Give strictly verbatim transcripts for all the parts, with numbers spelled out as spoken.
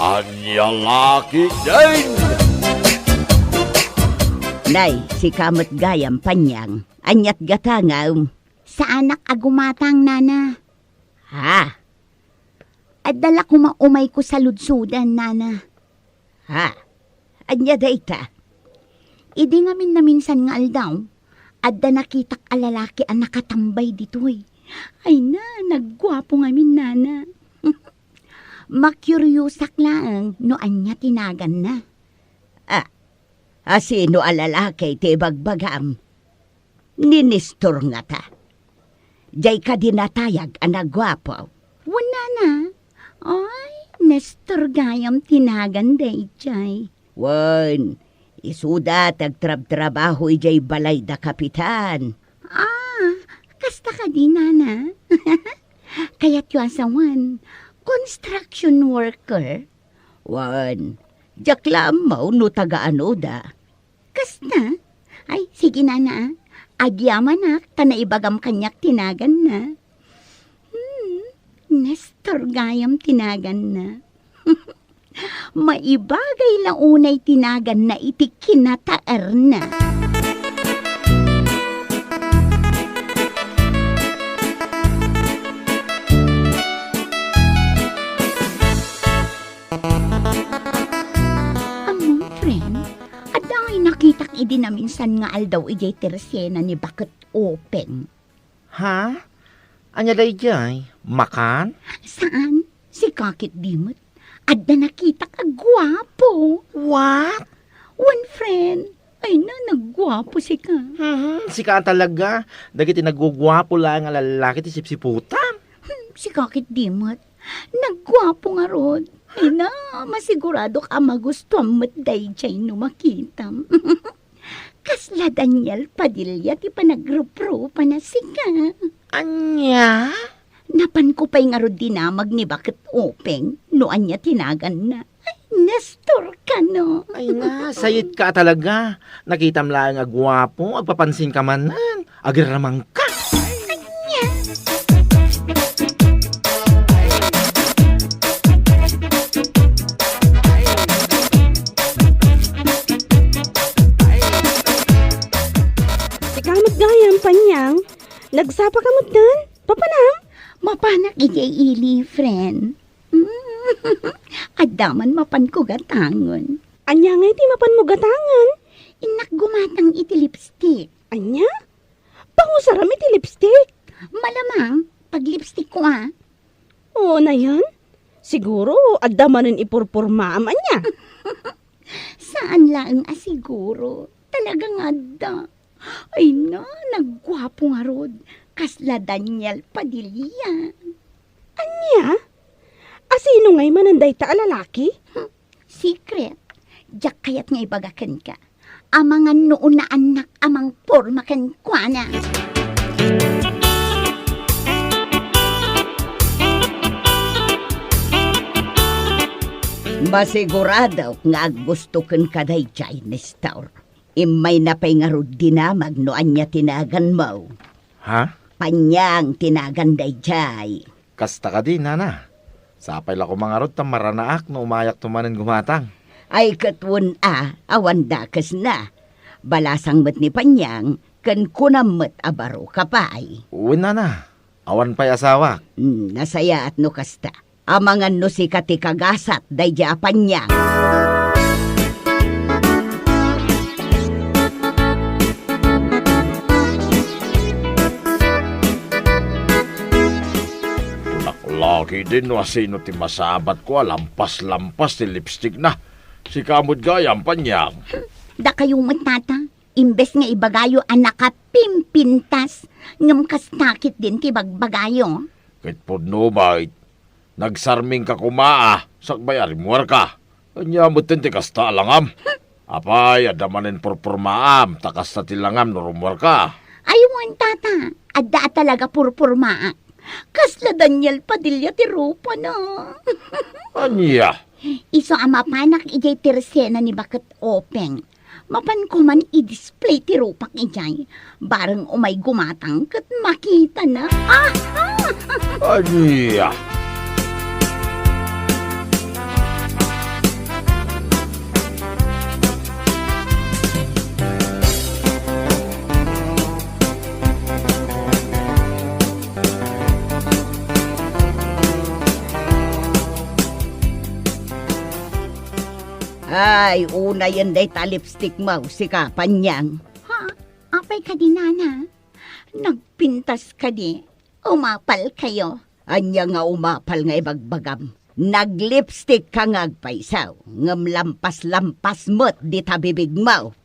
Ania la ketdin? Nay, sika met gayam, Panyang. Ania't gatangam? Saanak a gumatang, nana. Ha? Adda la koma umayko saludsodan, nana. Ha? Ania dayta? Idi ngamin naminsan nga aldaw, adda nakitak a lalaki a nakatambay ditoy. Ay na, nagguapo ngamin, nana. Makiuriosak laeng no ania ti naganna. Ah, asino a lalaki ti ibagbagam? Ni Nestor ngata. Diay kadi natayag a nagguapo? Wen, nana. Ay, Nestor gayam ti nagan daydiay. Wen, isuda ti agtrabtrabaho idiay balay da kapitan. Ah, kasta kadi, nana? Kayatyo a sawen, construction worker? Wen, diak la ammo no taga-anoda. Kasta? Ay, sige, nana, ah. Agyamanak ta naibagam kaniak ti naganna. Hmm, Nestor gayam ti naganna. Maibagay la unay ti naganna iti kinataerna. Ammom, friend, adda ngay nakitak idi naminsan nga aldaw idiay tersena ni Baket Openg. Ha? Ania daydiay? Makan? Saan? Sika ketdi met. Adda nakitak a guapo. What? Wen, friend. Ay na, nagguapo sika. Mhm, sika talaga. Dagiti nagguguapo laeng a lalaki ti sipsiputam. Hmm, sika ketdi met. Nagguapo ngarud. Ay na, masiguradok a magustuam met daydiay no makitam. Kasla Daniel Padilla ti panagruprupana sika. Ania? Napanko pay ngarud dinamag ni Baket Openg no ania ti naganna. Ay, Nestor kano. Ay na, sayitka a talaga. Nakitam laeng a guapo, agpapansinka manen. Agirramangka. Ania? Sika met gayam, Panyang. Nagsapa ka met den? Papanam? Mapanak idiay ili, friend. Adda man mapanko gatangen. Ania ngay ti mapanmo gatangen? Innak gumatang iti lipstick. Ania? Pangusaram iti lipstick? Malamang, paglipstickko a. Oo, nayon? Siguro, adda manen ipurpurmaam, ania? Saan laeng a siguro. Talaga nga adda. Ay na, nagguapo ngarud. Kasla Daniel Padilla. Ania? Asino ngay manen dayta a lalaki? Hmm, secret. Diak kayat nga ibaga kenka. Amangan no unaannak a mangporma kenkuana. Masiguradok nga aggusto kenka daydiay, Nestor. Immayna pay ngarud dinamag no ania ti naganmo. Ha? Panyang ti nagan daydiay. Kasta kadi, nana. Sapay la koma ngarud ta maranaak no umayakto manen gumatang. Ay, ket wen a, awan dakesna. Balasang met ni Panyang, ken kunam met a baro ka pay. Wen, nana. Awan pay asawak. Hmm, nasayaat no kasta. Amangan no sika ti kagasat daydiay a Panyang. Kunak la ketdin no asino ti masabatko a lampas-lampas ti lipstickna. Sika met gayam, Panyang. Dakayo met, tata. Imbes nga ibagayo a nakapimpintas, ngem kasta ketdin ti bagbagayo. Ket pudno met, nagsarmingka koma a sakbay a rimmuarka. Ania metten ti kasta a langam? Apay, adda manen purpurmaam, ta kasta ti langam no rummuarka. Ay wen, tata, adda a talaga purpurmaak. Kasla Daniel Padilla ti rupana. Ania? Isu a mapanak idiay tersena ni Baket Openg. Mapanko man i-display ti rupak idiay. Bareng umay gumatang ket makitana. Ah! Ah! Ania? Ay, unayen dayta lipstick mo, sika, Panyang. Ha? Apay kadi, Nana? Nagpintas kadi? Umapal kayo? Ania nga umapal nga ibagbagam? Naglipstick ka nga agpayso, ngem lampas-lampas met dita bibig mo.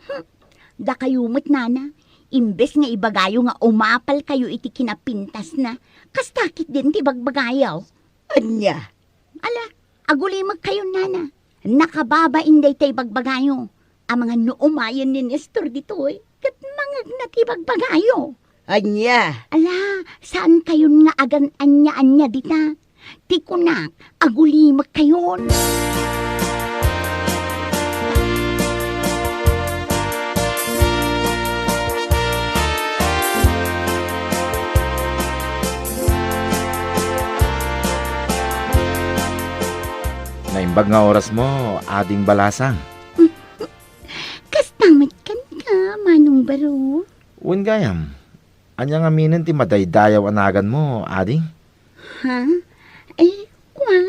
Hmm. Dakayo met, Nana, imbes nga ibagayo nga umapal kayo iti kinapintasna, kasta ketdin ti ibagbagayo. Ania? Ala, agulimek kayon, Nana. Nakababain dayta ibagbagayo. Amangan no umayen ni Nestor ditoy, ket mangegna ti ibagbagayo. Ania? Ala, saan kayon nga agan-ania-ania dita? Ti kunak, agulimek kayon. Naimbag nga oras mo, Ading Balasang. Kasta met kenka, Manong Baro. Wen gayam, ania ngaminen ti madaydayaw a naganmo, Ading? Ha? Ay, kua,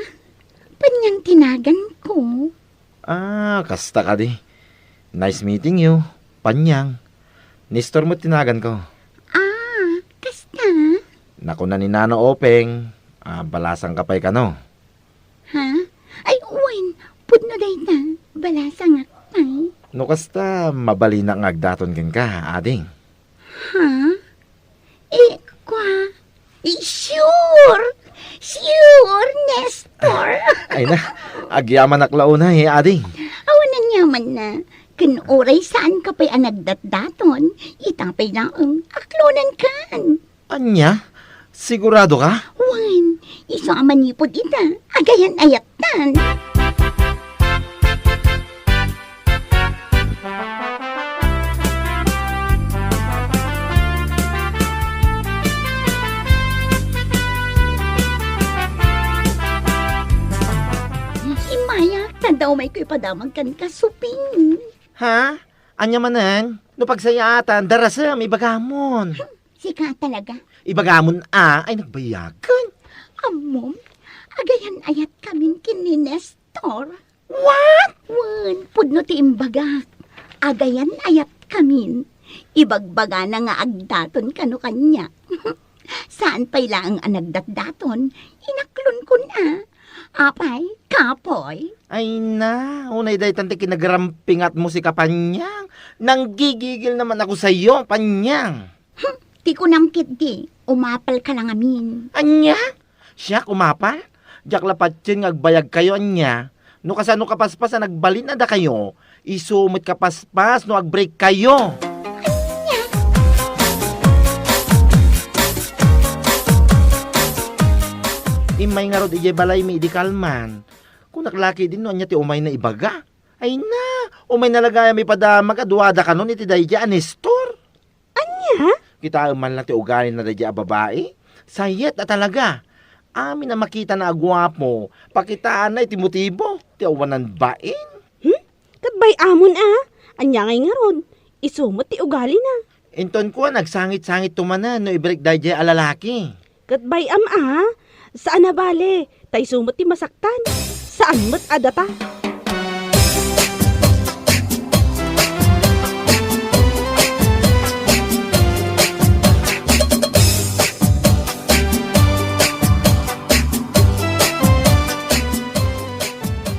Panyang ti naganko. Ah, kasta kadi. Nice meeting you, Panyang. Nestor met ti naganko. Ah, kasta? Nakuna ni Nana Openg, ah, balasang ka pay kano. Ha? Ay, wen, pudno dayta, balasangak pay. No kasta, mabalinak nga agdaton kenka, Ading. Ha? Eh, kua? Eh, sure! Sure, Nestor! Ay na, agyamanak la unay, Ading. Awan aniamanna. Ken uray saan ka pay a nagdatdaton, ita pay laeng, aklonenkan. Ania? Sigurado ka? Wen, isu a manipud ita, agayan-ayattan. Immay, ta dayta umayko ipadamag kenka, Suping. Ha? Ania manen? No pagsayaatan, darasem, ibagamon. Sika talaga. Ibagamon a, ay nagbayagen. Ammom, agayan-ayatkamin ken ni Nestor. What? Wen, pudno ti imbagak. Agayan-ayatkamin. Ibagbagana nga agdaton kano kaniak. Saan pay laeng a nagdatdaton, inaklonkon a. Apay, kapoy? Ay na, unay daytan ti kinagarampingatmo, sika Panyang. Nanggigigil naman ako sayo, Panyang. Hmm, ti kunam ketdi, umapal ka la ngamin. Ania? Siak umapal? Diak la patien nga agbayag kayo, ania? No kasano kapaspas a nagbalin a dakayo, isu met kapaspas no agbreak kayo. Ania? Immay ngarud idiay balaymi idi kalman. Kunak la ketdin no ania ti umayna ibaga. Ay na, umayna la gayam ipadamag a duada kanon iti daydiay a Nestor. Ania? Kitaem man la ti ugalina daydiay a babai. Sayet a talaga. Amin a makitana a guapo, pakitaanna iti motibo ti awanan bain. Hmm? Ket bay-amon a. Ania ngay ngarud? Isu met ti ugalina. Inton kua, agsangit-sangitto manen no ibreak daydiay a lalaki. Ket bay-am a, saan a bale, ta isu met ti masaktan. Saan met a data.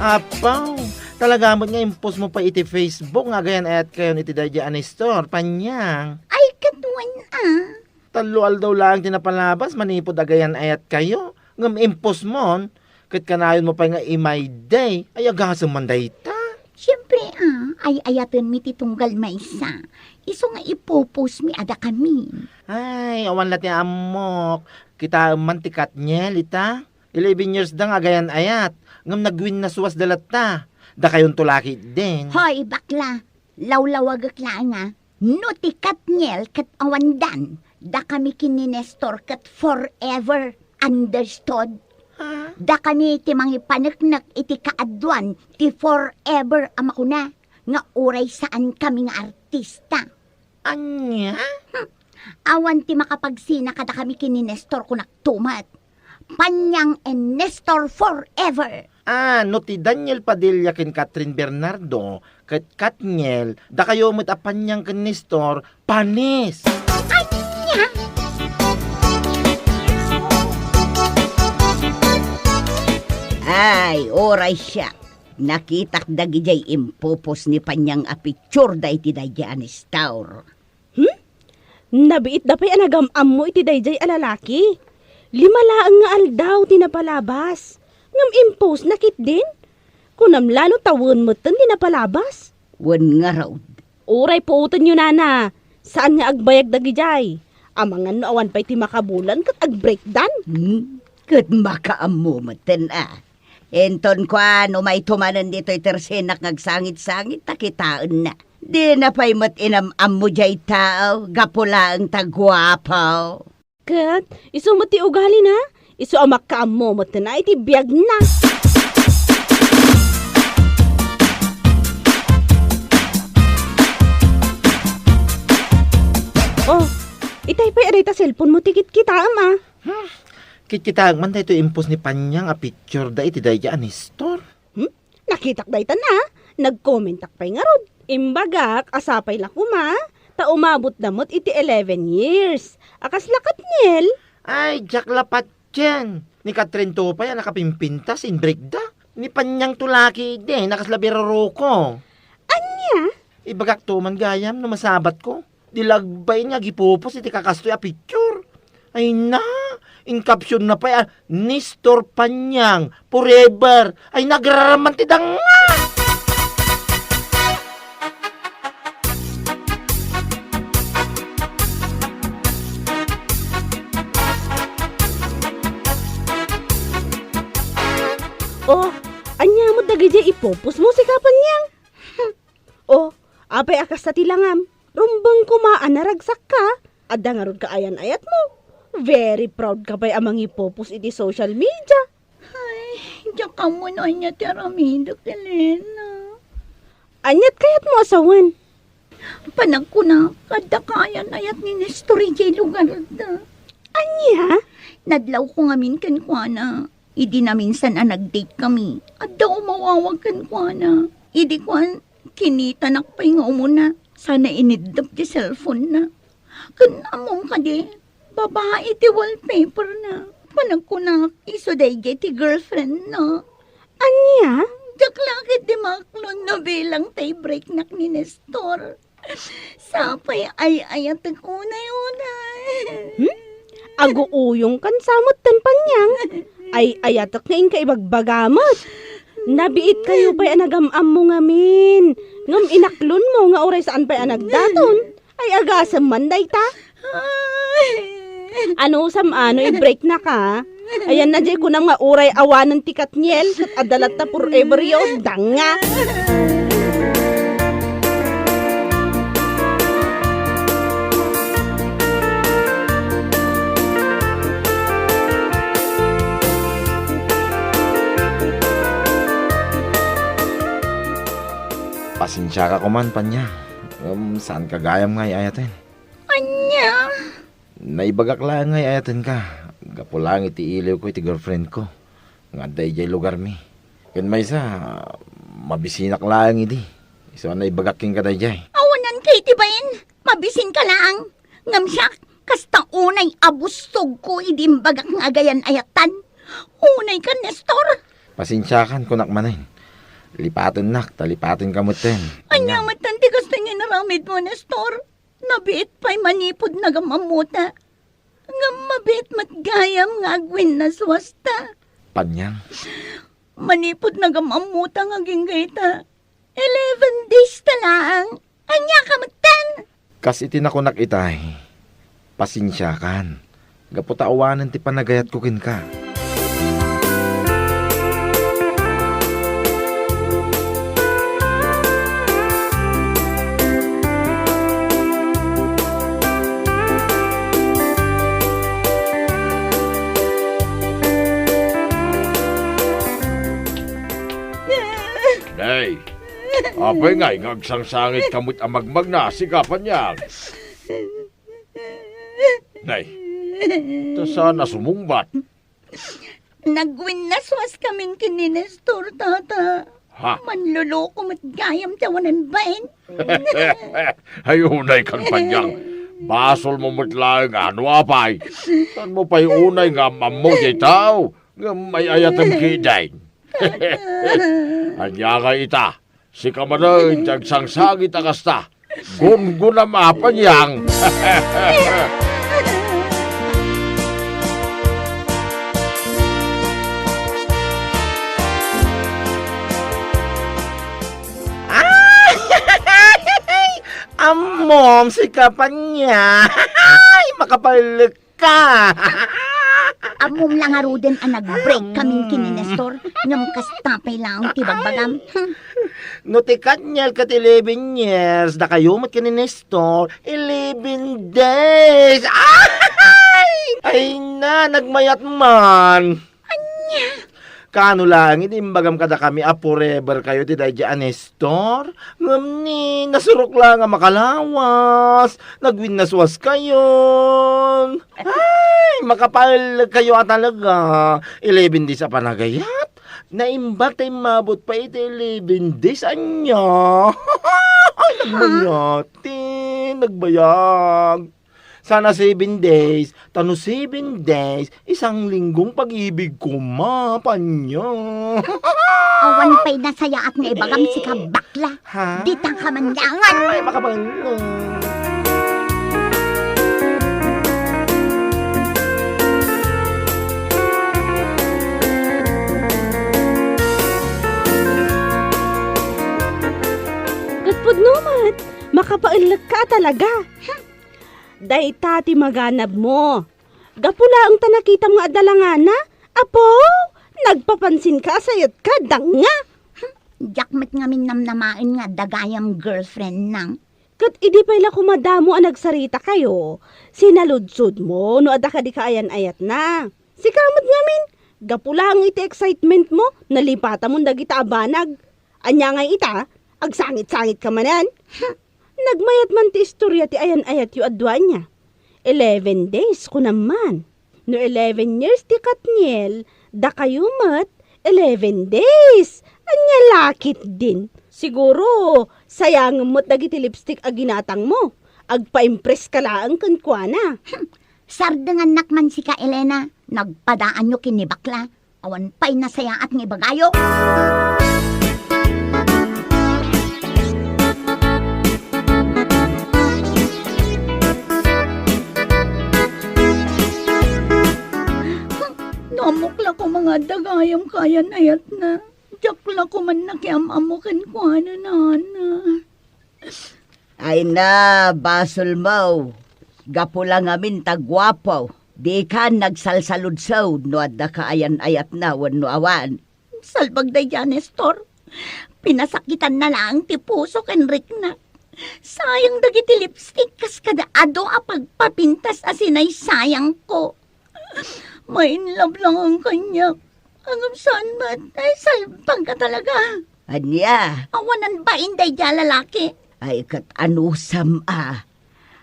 Apaw, talaga met nga impostmo pay iti Facebook nga agayan-ayatkayon iti daydiay a Nestor, Panyang. Ay, ket wen a. Tallo aldaw laeng ti napalabas manipud agayan-ayatkayo, ngem impostmon, ket kanayonmo pay nga immay day, ay agasem man dayta. Siempre a, ay-ayatenmi ti tunggal maysa. Isu nga ipopostmi a dakami. Ay, awan la ti ammok. Kitaem man ti Katniel ita. Eleven years da nga agayan-ayat, ngem nagwinnaswasda latta. Dakayonto la ketdin. Hoy, bakla! Lawlawagek laeng a, no ti Katniel ket awandan, dakami ken ni Nestor ket forever, understood? Ha? Dakami ti mangipaneknek iti kaaduan ti forever a makuna nga uray saankami nga artista. Ania? Hmm. Awan ti makapagsina kadakami ken ni Nestor, kunakto met. Panyang and Nestor forever! Ah, no ti Daniel Padilla ken Catherine Bernardo ket Katniel, dakayo met a Panyang ken Nestor, panis! Ania? Ay, uray siak. Nakitak dagidiay impupos ni Panyang a picture daydi daydiay a Nestor. Hmm? Nabiitda pay a nagam-ammo iti daydiay a lalaki. Lima laeng nga aldaw ti napalabas. Ngem impostna ketdin? Kunam la no tawen metten ti napalabas? Wen ngarud. Uray puotenyo, nana. Saan nga agbayag dagidiay. Amangan no awan pay ti makabulan ket agbreakdan. Hmm? Ket makaammo metten a. Inton kuan, umayto manen ditoy tersenak nga agsangit-sangit ta kitaenna. Dina pay met inam-ammo diay tao, gapu laeng ta guapo. Ket isu met ti ugalina, isu a makaammo met na iti biagna. Oh, itay pay a dayta cellphone mo ti kitkitaem, a. Hmm? Kitkitaek man daytoy impos ni Panyang a picture da iti daydiay a Nestor. Hmm? Nakitak daytan a. Nagkomentak pay ngarud. Imbagak a sapay la koma, ta umabotda met iti eleven years. A kasla Katniel? Ay, diak la patien. Ni Katniel to pay a nakapimpintas, inbreakda. Ni Panyang to la ketdi, a kasla birruko. Ania? Ibagak to man gayam no masabatko. Di la agbain nga agipupos iti kakastoy a picture. Ay na, in caption na pay a, "Nestor Panyang, forever." Ay, nagraraman ti danga! Oh, ania met dagidiay ipupos mo, sika Panyang? Oh, apay a kasta ti langam? Rumbeng koma a naragsakka. Adda ngarud ka ayan-ayatmo. Very proud ka pay a mangipupos iti social media. Ay, diak ammo no ania ti aramidek, Elena. Aniat kayatmo a sawen? Panagkunak, adda ka ayan-ayat ni Nestor idiay lugarda. Ania? Nadlawko ngamin kenkuana. Idi naminsan a nag-date kami, adda umawawag kenkuana. Idi kuan, kinitanak pay nga umuna, sana iniddep ti cellphone-na. Ken ammom kadi, babai ti wallpaper-na. Panagkunak, isu daydiay ti girlfriend-na. Ania? Diak la ketdi maaklon no bilang ta ibreaknak ni Nestor. Sapay ay-ayatek unay-unay. Hmm? Aguuyongkan sa metten, Panyang. Ay-ayatek nga inka ibagbaga met. Nabiit kayo pay a nagam-ammo ngamin. Ngem inaklonmo nga uray saan pay a nagdaton. Ay, agasem man dayta. Ay. Anusam a no ibreaknaka? Ayanna diay kunam nga uray awanen ti Katniel, ket adda latta forever yo, danga. Pasensiaka koman, Panyang. Ngem saanka gayam nga ay-ayaten. Ania? Naibagak laeng nga ay-ayatenka, gapu laeng iti iliwko iti girlfriendko nga adda idiay lugarmi. Ken maysa, mabisinak laeng idi. Isu a naibagak kenka daydiay. Awananka iti bain, mabisinka laeng. Ngem siak, kasta unay a bustogko idi imbagak nga agayan-ayatan. Unayka, Nestor. Pasensiakan, kunak manen. Lipatennak, ta lipatenka metten. Ania metten ti kastoy nga inaramidmo, Nestor? Nabiit pay manipud nagam-ammota. Ngem mabiit met gayam nga agwinnaswasta. Panyang. Manipud nagam-ammota nga agingga ita, eleven days ta laeng. Ania ka metten? Kas iti nakunak itay, pasensiakan. Gapu ta awanen ti panagayatko kenka. Nay, apay ngay nga agsangsangitka met a magmagna, sika Panyang? Nay, ta saan a sumungbat? Nagwinnaswas kamin ken ni Nestor, Tata. Ha? Manloloko met gayam ti awanan bain. Ay, unay kan panyang. Basol mo met laeng, ano apay? Saan mo pay unay nga am-ammo jay tao? Ngem ay-ayatem kiden. Ania nga ita? Sika manen ti agsangsangit a kasta. Gunggonam a panyang. Ay! Ammom, sika panyang. Ay, makapailek ka. Ammom la ngaruden a nag-break kamin ken ni Nestor, ngem kasta pay laeng ti bagbagam. Hmm. No ti Katniel ket eleven years, dakayo met ken ni Nestor, eleven days. Ay! Ay na, nagmayat man. Ania? Kaano laeng idi imbagam kadakami a forever kayo ti daydi a Nestor? Ngem ni, nasurok laeng a makalawas, nagwinnaswas kayon. Ay, makapailek kayo a talaga. Eleven days a panagayat? Naimbag ta immabot pay iti eleven days, ania? Ay, nagmayat, ti, nagbayag. Sana seven days, ta no seven days, isang linggong pag-ibig koma, panyang. Awan pay nasayaat nga ibagam, sika bakla. Ha? Dita ka mandangan. Ay, makabangon. Ket pudno met, makapailek ka talaga. Dayta ti maganabmo. Gapu laeng ta nakitam nga adda langana? Apo, nagpapansinka a sayatka, danga! Diak met ngamin namnamaen nga adda gayam girlfriend, nang. Ket idi pay la koma damo a nagsaritakayo, sinaludsodmo no adda kadi kaayan-ayatna. Sika met ngamin, gapu laeng iti excitementmo, nalipatamon dagita a banag. Ania ngay ita? Agsangit-sangit ka manen? Nagmayat man ti istorya ti ayan-ayatyo a dua ania. Eleven days, kunam man. No eleven years ti Katniel, dakayo met, eleven days. Ania lakit din. Siguro, sayangem met dagiti lipstick a ginatangmo. Agpa-impress ka laeng kenkuana. Sardengannak man sika, Elena. Nagpadaanyo ken ni bakla. Awan pay nasayaat nga ibagayo. No ammok la koma nga adda gayam kaayan-ayatna, diak la koma nakiam-ammo kenkuana, nana. Ay na, basolmo. Gapu la ngamin ta guapo. Dika nagsalsaludsod no adda kaayan-ayatna wenno awan. Salbag daydiay a Nestor. Pinasakitanna laeng ti puso ken rikna. Sayang dagiti lipstick kas kada adu a pagpapintas a sinaysayangko. Ma-in love laeng kaniak. Ngem saan met, ay, salbag ka talaga. Ania? Awanan bain daydiay a lalaki. Ay, ket anusam a.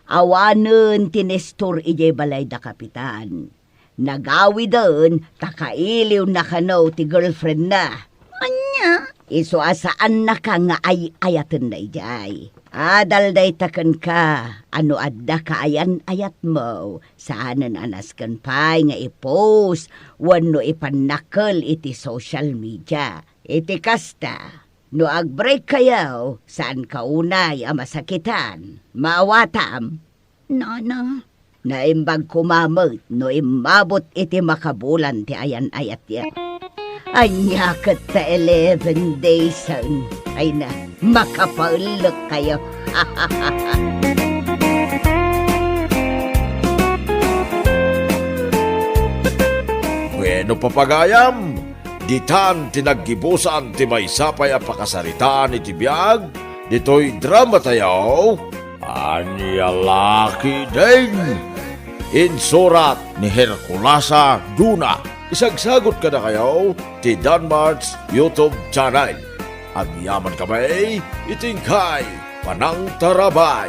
Awanen ti Nestor idiay balay da Kapitan. Nagawiden ta kailiwna kano ti girlfriendna. Ania? Isu a saannaka nga ay-ayatenna idiay. Adal dayta kenka a no adda kaayan-ayatmo, saanen a nasken pay nga i-post wenno ipannakkel iti social media. Iti kasta, no agbreak kayo, saanka unay a masakitan. Maawatam? Nana. Naimbag koma met no immabot iti makabulan ti ayan-ayatyo. Ania ket ta eleven daysen? Ay na, makapaellek kayo. Bueno, papagayam, ditan ti naggibusan ti maysa pay a pakasaritaan iti biag ditoy drama tayo. Ania lakit din? Insurat ni Herculasa Duna. Isagsagot kadakayo ti Danmart's YouTube channel. Agyaman kami iti inkay panangtarabay.